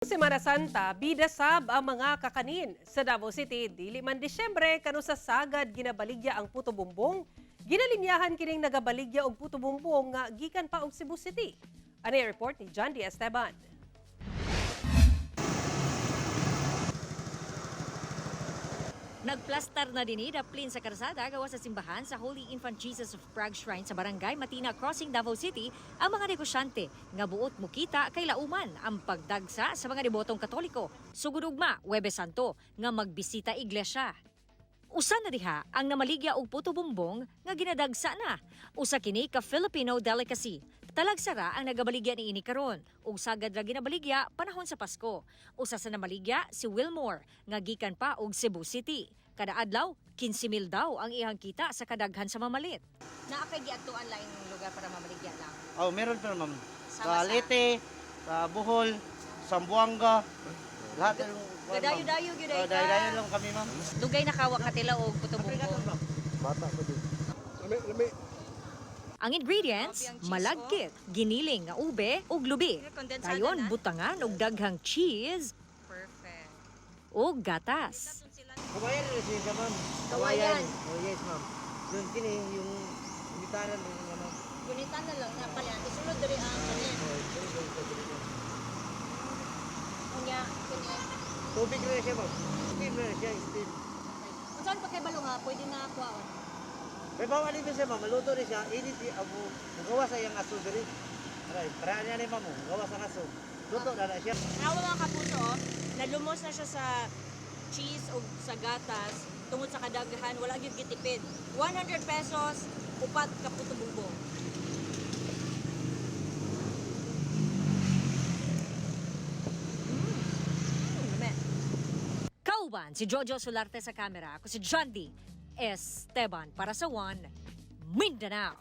Semana Santa, bida sab ang mga kakanin. Sa Davao City, dili man Disyembre, kano sa sagad ginabaligya ang puto bumbong. Ginalinyahan kining nagabaligya og puto bumbong nga gikan pa og Cebu City. Ani report ni John D. Esteban. Nagplastar na dinhi daplin sa karsada gawa sa simbahan sa Holy Infant Jesus of Prague Shrine sa Barangay Matina Crossing, Davao City ang mga negosyante nga buot mukita kay lauman ang pagdagsa sa mga debotong Katoliko. Sugod ugma, Huwebes Santo, nga magbisita iglesia. Usa na diha ang namaligya og puto bumbong nga ginadagsa na. Usa kini ka Filipino delicacy. Talagsara ang nagabaligya niini karon ug sagad ra ginabaligya panahon sa Pasko. Usa sa namaligya si Wilmore nga gikan pa og Cebu City. Kada adlaw 15,000 daw ang iyang kita sa kadaghan sa mamalit. Naa kay giadtuan laing lugar para mamaligya lang? Oh, meron pa, ma'am. Sama Sa sa- Leyte, sa Bohol, Zamboanga, lahat ng Gadayo-dayo gyud ay Oh, ka. dayo-dayo lang kami, ma'am. Dugay na kawa katila og puto bumbong? Ang ingredients, Grabe ang cheese, malagkit, giniling nga ube ug lubi. Kondensada Dayon na. butangan og daghang cheese Perfect. ug gatas. Kawayan rin siya, ma'am. Kawayan. Oh, yes, ma'am. Doon kini yung gitaran rin nga, ma'am. Gunitan na lang na pala. Isulod diri ang kanin. Oh, sulod diri, ma'am. Unya kini. Tubig rin siya, ma'am. Steam rin siya, steam. Unsaon pa kay balo nga pwede na kuwaon? May bawal dito siya, ma'am. Maluto rin siya. Init si abo. Magawa sa iyang aso diri. Aray, paraan niya ni ma'am, oh. Magawa sa aso. Luto na na siya. Awa, mga kapuso, oh, nalumos na siya sa cheese o sa gatas tungod sa kadaghan, wala gyud gitipid. 100 pesos, upat ka puto bumbong. Lami. Kauban si Jojo Solarte sa kamera. Ako si John D. Esteban para sa One Mindanao.